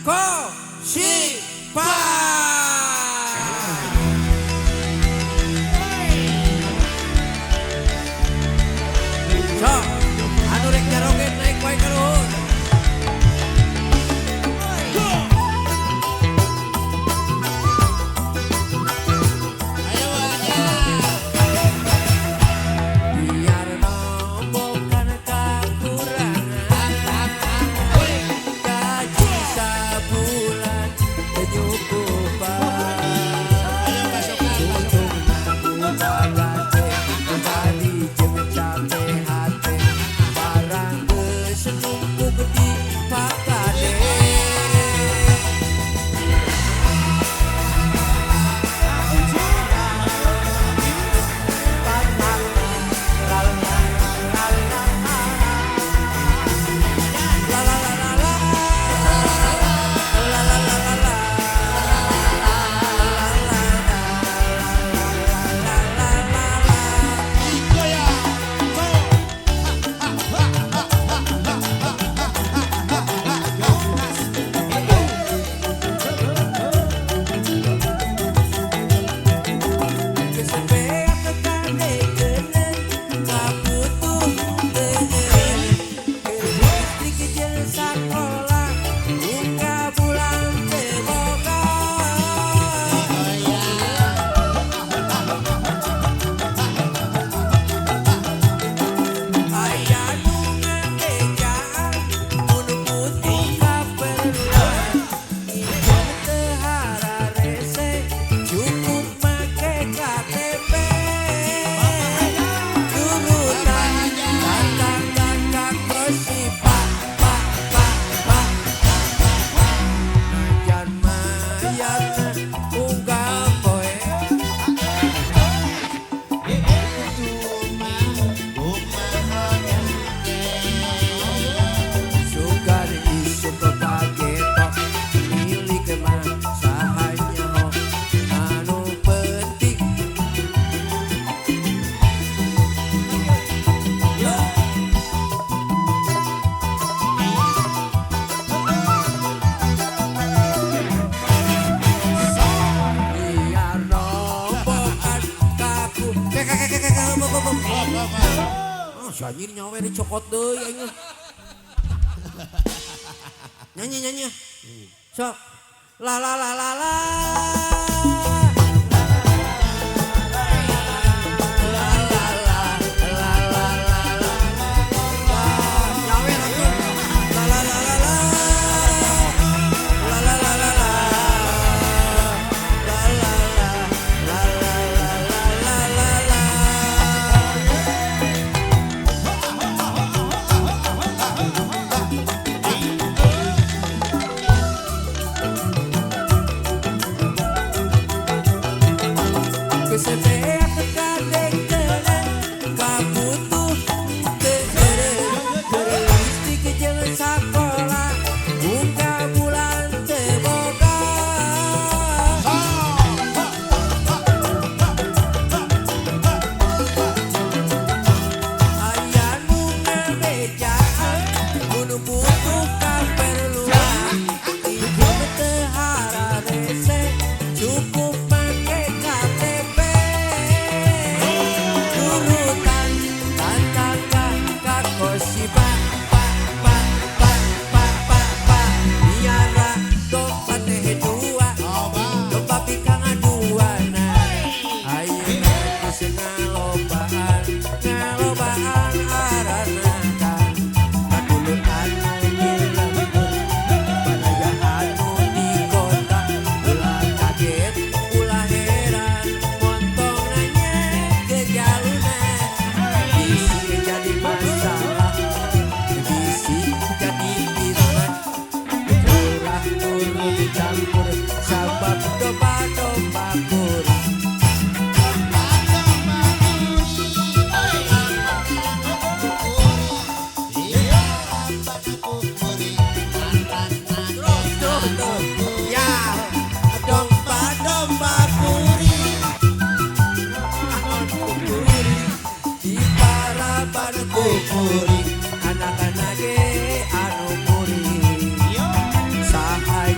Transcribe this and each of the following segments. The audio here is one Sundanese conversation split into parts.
Ko-si-pa. Sok, anu rek jaroget naik wae ka luhur. Biar nombokan kakurangan, gaji sabulan kenyukupan. Untungna ku tadi jeung capek hate, barang geus numpuk di pakade. La la la la la, la la la la la, la la la la. Geus beak kadegeuneuh, kabutuh teu listrik jeung sakola, unggal bulan teu boga. Aya nu ngabejaan mun butuh kaperluan, ieu teu hararese cukup make KTP. Turutan tatangga ka pak pak pak pak. Najan mayatna unggal poe, sugan isuk pagetok milik mah saha nyaho anu penting. Biar nombokan kaku Oh, si anjing nyawa dicokot deui aing mah. Nyanyi nyanyi. Sok. La la la la la. La la la la la la la. Nyawer atuh. La la la la la. La la la la la. La la la la la la la la la. Geus beak kadegeuneuh, kabutuh teu eureun, keur listrik jeung sakola, unggal bulan teu boga. Aya nu ngabejaan mun butuh kaperluan, ieu teu hararese cukup make KTP. Turutan tatangga ka kosipa pak pak pak pak pak pak. Miara domba teh dua, domba bikang duana. Ayeuna geus ngalobaan, ngalobaan aranakan. Kadulur anu di lembur, baraya anu di kota, ulah kaget, ulah heran, montong nanya ke jaluna. Bisi jadi masalah, bisi jadi fitnah, ulah turun campur sabab domba-domba kuring. Tuh tuh ya, domba-domba kuring, anu kuring di paraban ku kuring, anak-anak ge anu kuring, saha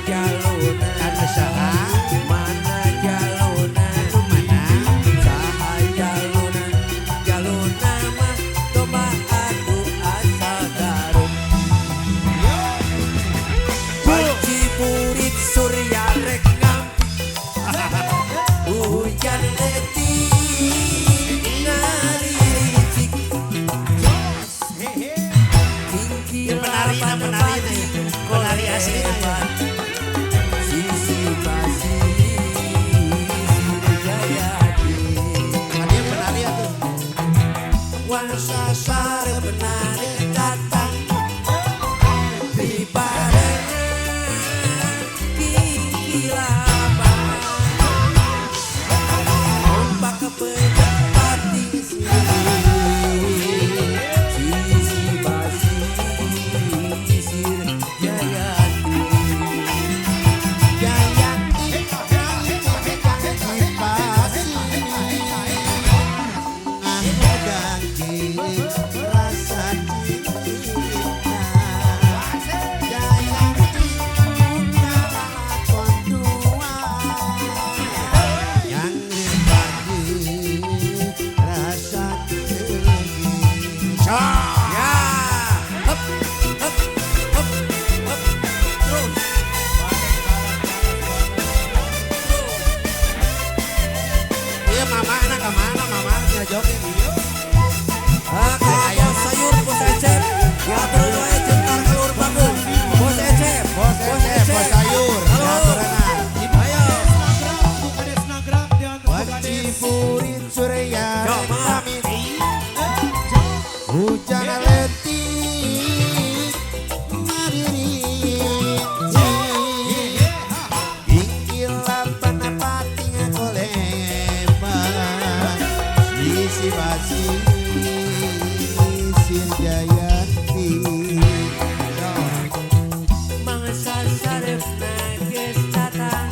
Resepna geus datang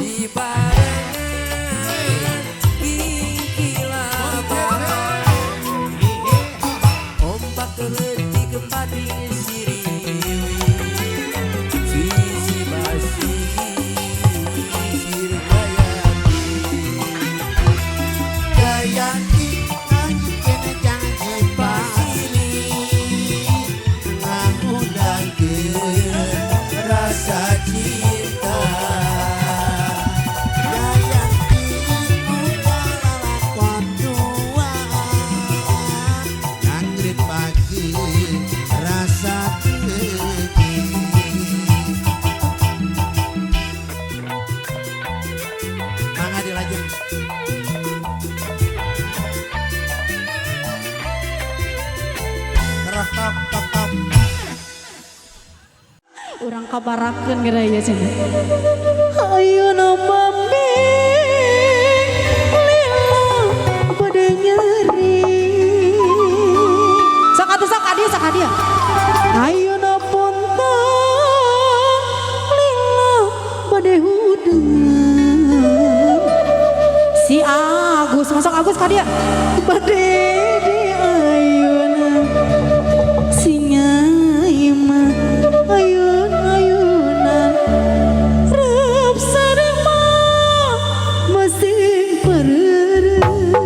dibarengan kingkilaba ombak leutik bading siriwi sisi basisir gayati Gayati nganyikeun janji pasili ngahudangkeun rasa cinta. Gayati ku lalakon dua ngangrit pagi rasa teuing. Mangga dilajeng. Terus tok tok tok. Urang kabarakeun geura ieu cenah. Ayeuna mambing lila bade nyeri. Sok atuh sok ka dieu, sok ka dieu. Ayeuna pontang lila bade hudang. Si Agus, masuk Agus ka dieu. Bade di ayeuna si Nyai mah ayun-ayunan rep sareng mah masih pareureum.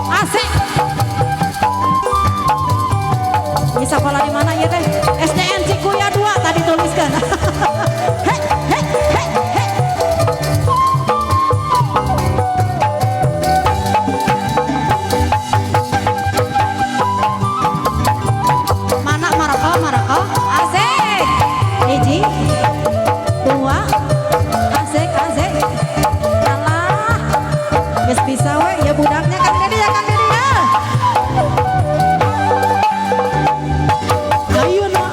Asik. Ini sekolah di mana ya teh? SDN Cikuya 2 tadi tuliskan. Hei, hei, hei, hei. Mana Maroko, Maroko? Asik. Hiji, dua, asik, asik. Alah, geus bisa we ya budaknya Kang Dede ya, Kang Dede ya. Ayeuna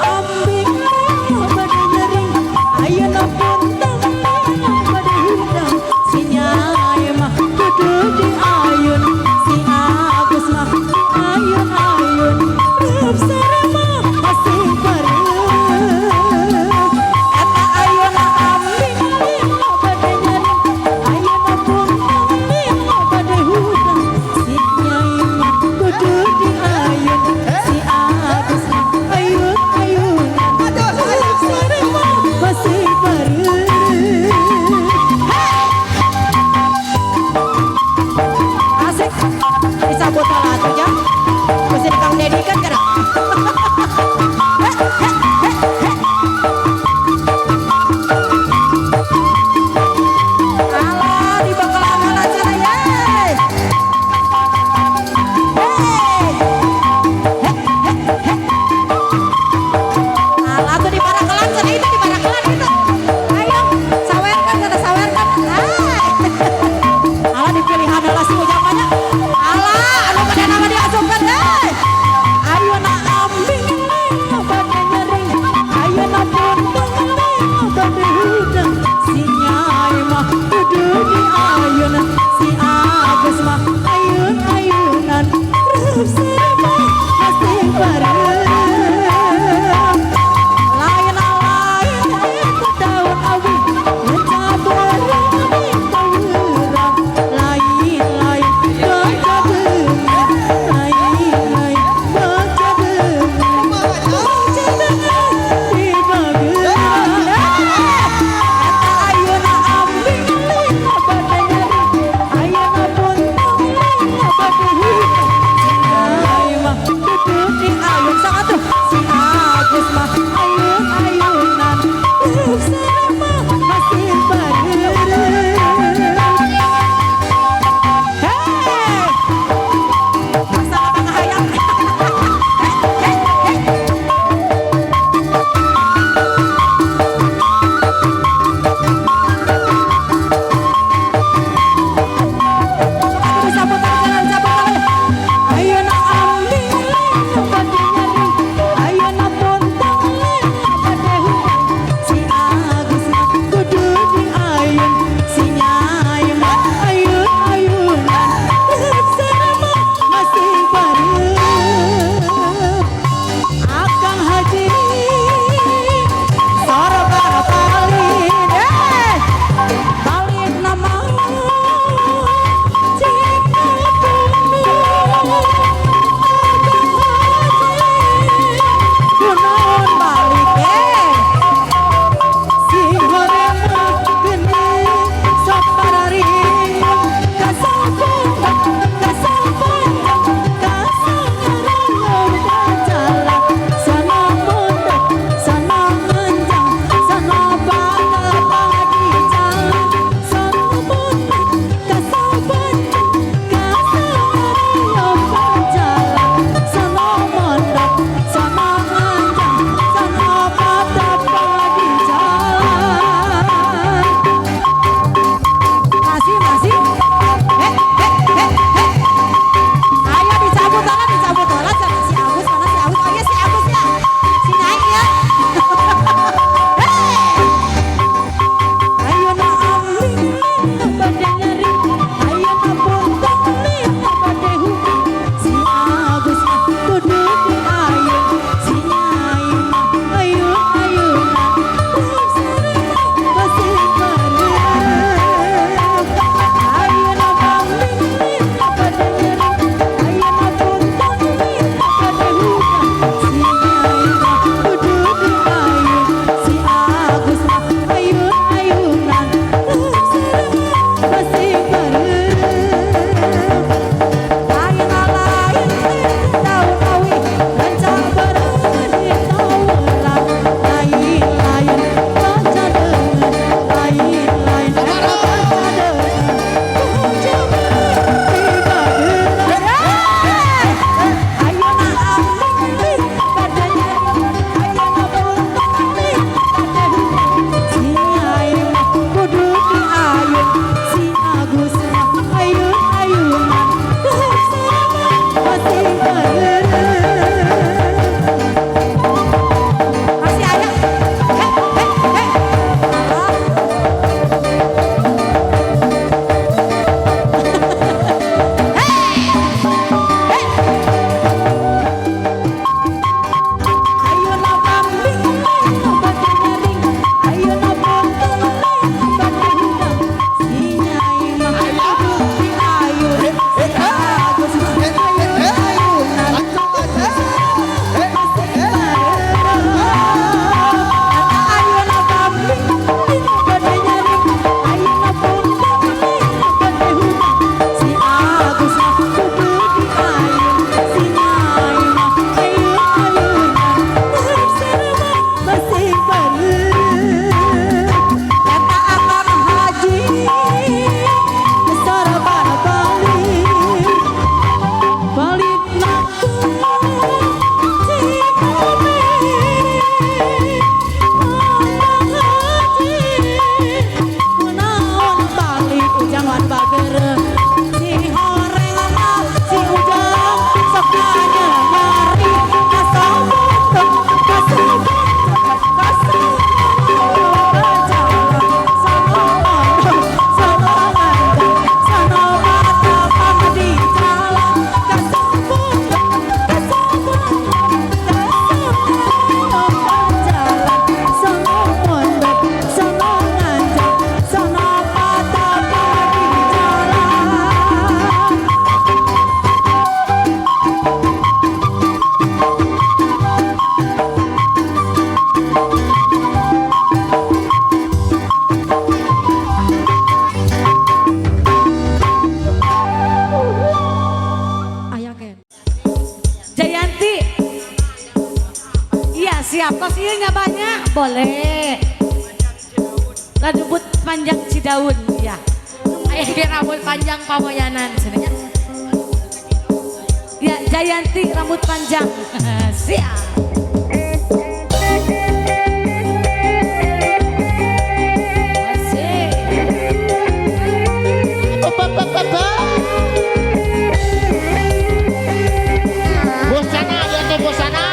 Siap. Kos ieu nya banyak. Boleh. Rambut panjang Cidaun ya. Aya ge rambut panjang pamoyanan cenah. Ya, Jayanti rambut panjang. Siap. Asik. Bosana ya tuh bosana.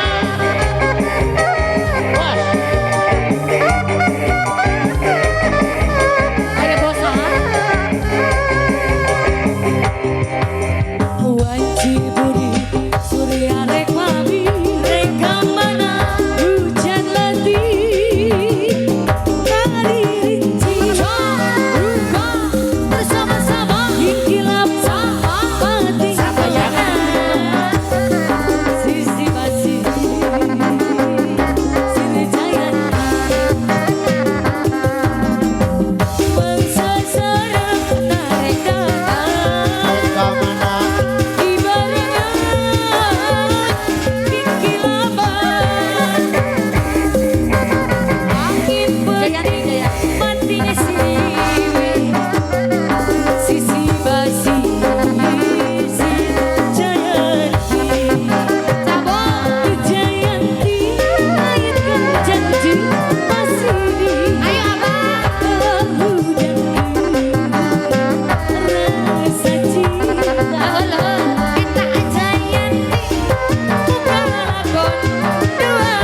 Bos. Ayo bosana. Wanci buri surya rek mami rek mana hujan letih kali rinci ruka bersama-sama kilap mati sisi basi sini jayanti bangsa sarang narik datang Ka mana? ibaratnya kikilaban angin petir matinya siwi sisi basi sisi jayanti jayanti aitkan janji masih di ayo abang hujan rasa cinta Eta Jayanti buka lakon dua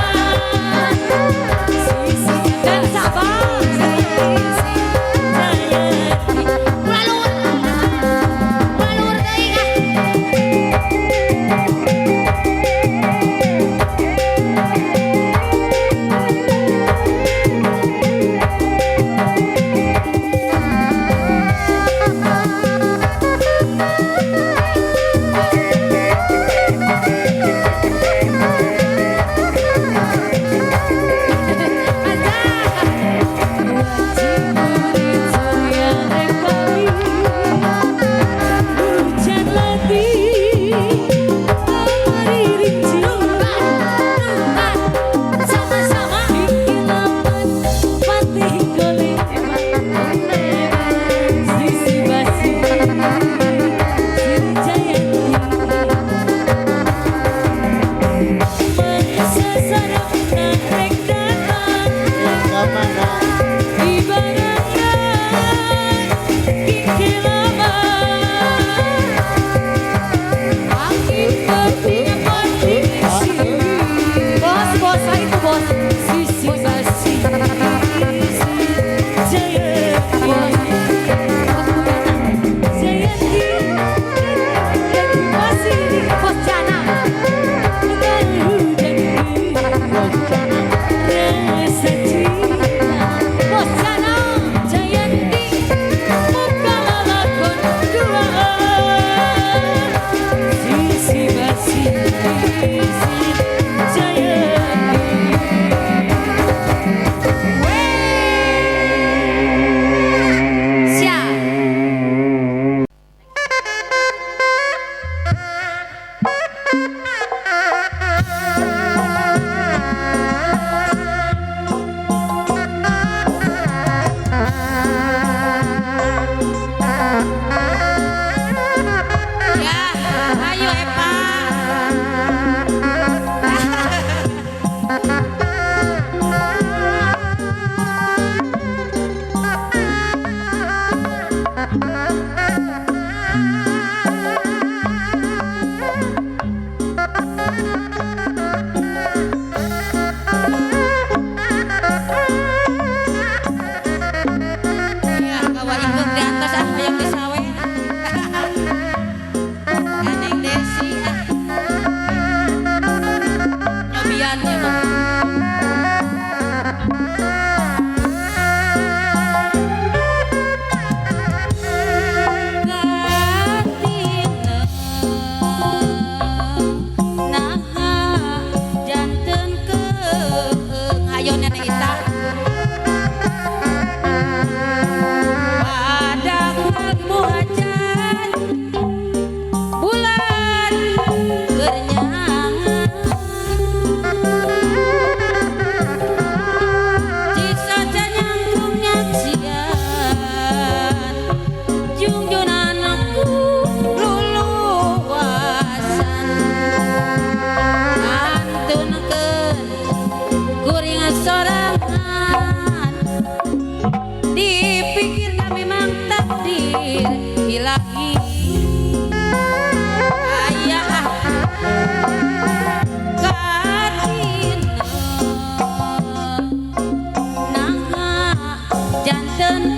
sisi dan sabar sisi Jayanti ulah luhur. Ulah luhur teuing ah. Hujan letih hari rinci Sama-sama kilapan pati golek sisi basi siri jayanti mangsa sarap narik datang Ka mana? ibaratnya kikilaban angin petir mati bos bos itu bos sisi basi sisi jayanti jayanti jayanti masih di Bos Jana. hujan rasa cinta Bos Jana. Jayanti muka lakon dua sisi basi sisi Jayanti. Siap. Ya, ayo Epa. Ya, bawa ikut di atas ah, hayang disawe. Neng Desi ah. Nyobian ya mah. Naha janten keung hayo nenek Ita padang acan bulan keur nyangan.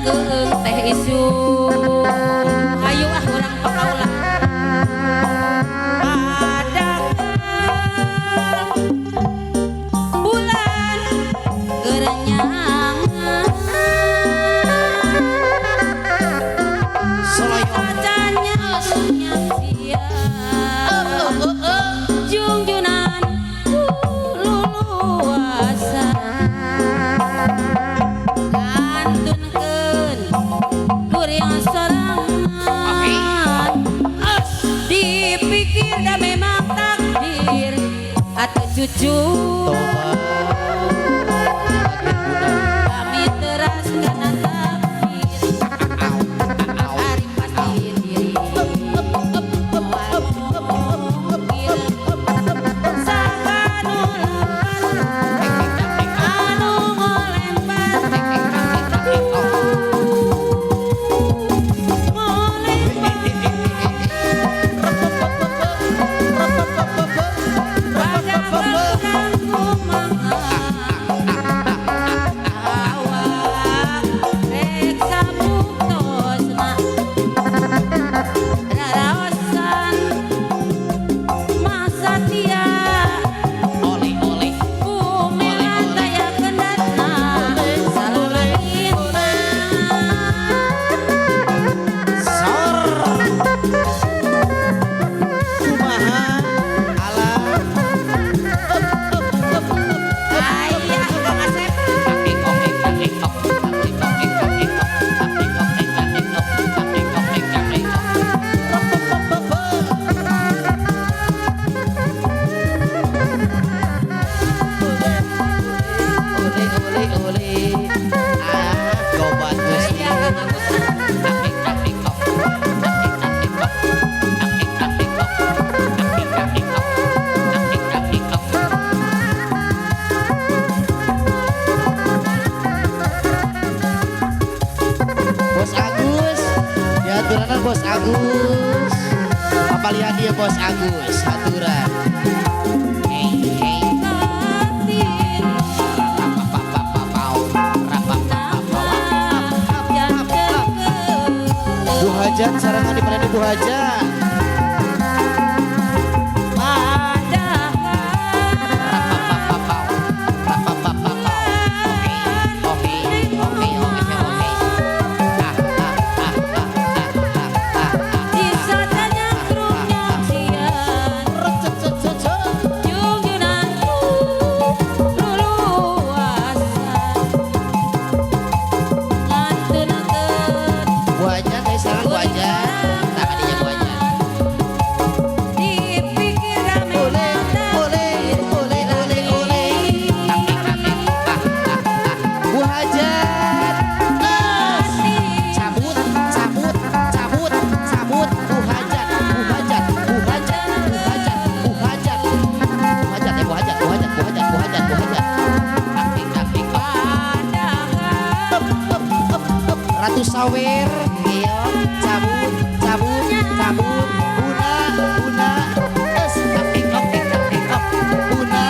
Keung teh isuk. Hayu ah urang pakaula. Padahal bulan gerenyangan wajahnya nyaksian jungjunan luluasan kantunkeun kuring sorangan dipikir da memang takdir atau cucu kami teras karena takdir hari pasti diri moal mungkir saha nu lepas anu ngolempar ngolempar padahal urang kumaha awak rek sabuktosna raraosan masatia Oleh oleh. bumi taya kendatna salalamina. Sor. Kumaha ala. Ayah Kang Asep. Oleh oleh oleh. Ah, tobat Gusti. Ayah Kang Agus. Bos Agus, diaturanan Bos Agus. Papalihan dia Bos Agus, aturan. Hey hey. Batin Bu Hajat sarangan di mana Bu Hajat? Bu Hajat, sarang Bu Hajat. Nah, adiknya Bu Hajat. Oleh, oleh, oleh, oleh, oleh. Bu Hajat. Cabut, cabut, cabut, cabut. Bu Hajat, Bu Hajat, Bu Hajat, Bu Hajat, Bu Hajat. Bu Hajat, ya Bu Hajat, Bu Hajat, Bu Hajat, Bu Hajat, Bu Hajat. Ratu Sawer, Iya, cabut, cabut, cabut. Buna, Buna, es, Buna,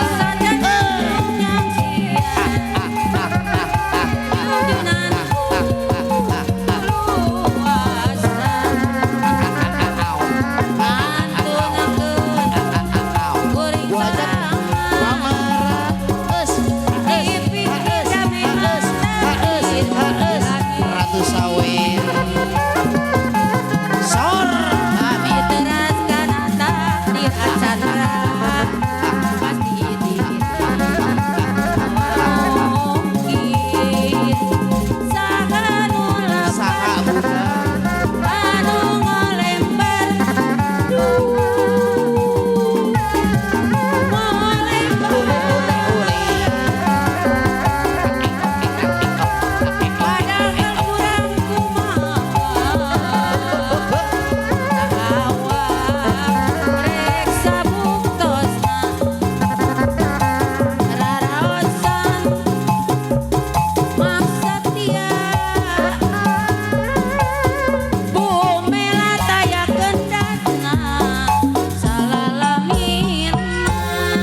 Bu Hajat, Mamara, es, es, es, es, es, es, Ratu Sawer. Sor. Kami teras karena takdir acara pasti mungkin saha nu Saha Buna. anu ngolempar padahal kurang kumaha rek sabuktosna raraosan maksatia bumela taya kendatna salalamina.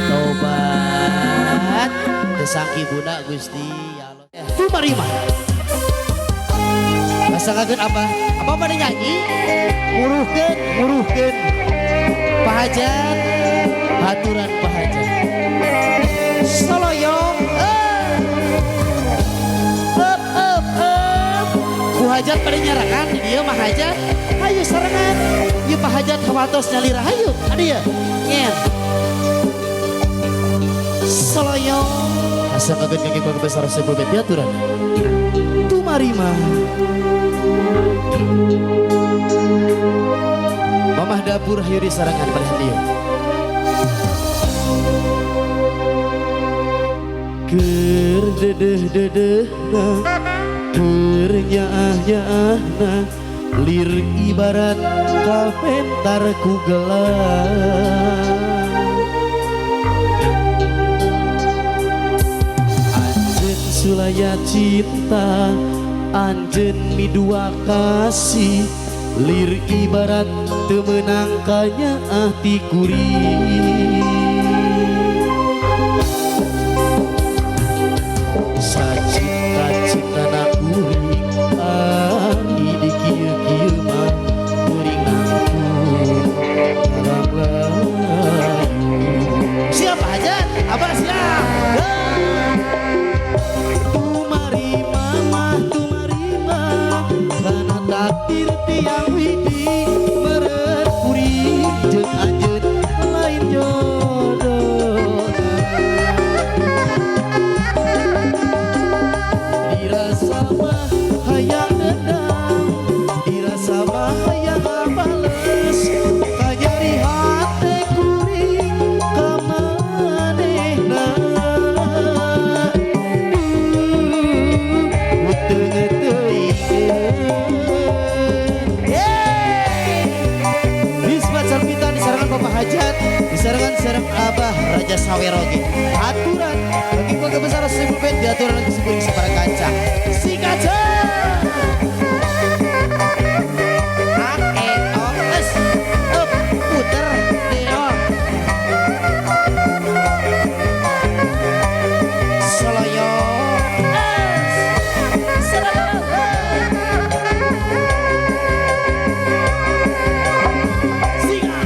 Tobat, desangki Bunda Gusti ya Allah. Tumarima. Masangakeun apa? Apa pada nyanyi? Muruhkeun, muruhkeun. Pahajat, haturan pahajat. Soloyong, up, up, up. Ku hajat pada nyarakan, di dieu mah hajat. Hayu sarengan. Ieu pahajat hawatos nyalira hayu. Adi ya. Nyen. Soloyong. Masangakeun kaki keluarga besar Sepul Bet aturan. Tumarima. Mamah dapur hayu di sarangan pada dia. Keur dedeh dedehna, keur nyaah nyaahna, lir ibarat kapentar ku gelang. Anjeun sulaya cinta, anjeun midua kasih, lir ibarat teu meunang kanyaah ti kuring. Sacinta-cintana kuring, ari di kieu-kieu mah kuring nangtung urang layu. Siap hajat, abah siap. Tumarima mah tumarima, kana takdir tiang widi meureun kuring jeung anjeun lain jodohna. Dirasa mah hayang dendam, dirasa mah hayang bales, kanyari hate kuring ka manehna. Duh, teu teuingkeun. Bisma Carpita disarangan Bapak Hajat, disarangan sareng Abah Raja Saweroge. Aturan bagi keluarga besar Seribu Bet diaturan lagi sekuring sapara kaca. Si kaca. A E O S up puter D O. Soloyo S. Singa.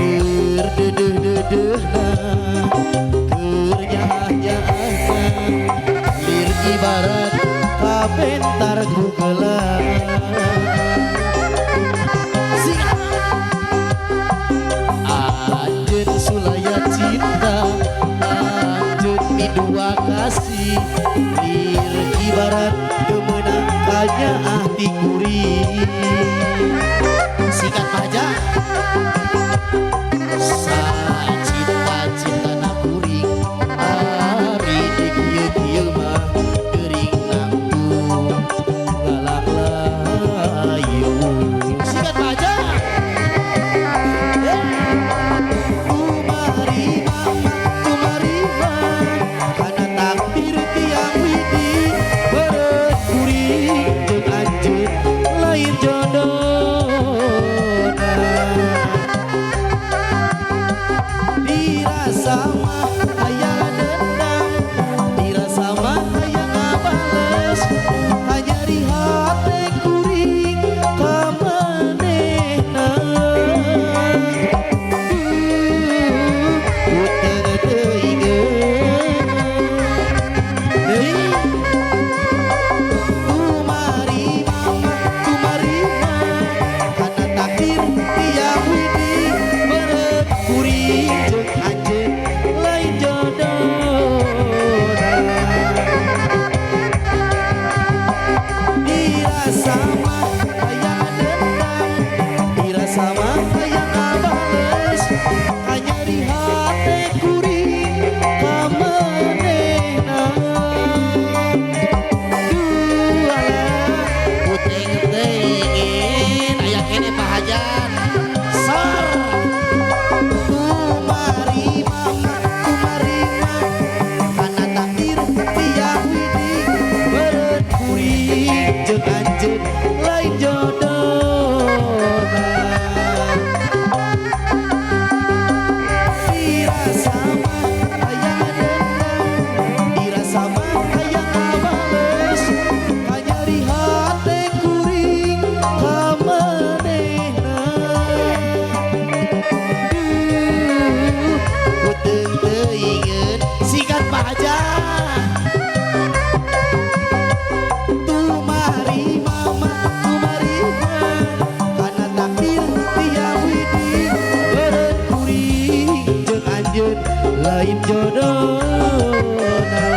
Keur dedeh dedehna, keur nyaah nyaahna, lir ibarat kapentar ku gelang. Singa. Anjeun sulaya cinta, anjeun midua kasih, lir ibarat teu meunang kanyaah ti kuring. Sikat pajak. Sacinta-cintana kuring, ari di kieu-kieu mah geuring nangtung ngalang layu. Sikat pajak. Tumarima, tumarima, kana takdir tiang widi beureut kuring jeung anjeun lain jodohna. Lain jodohna.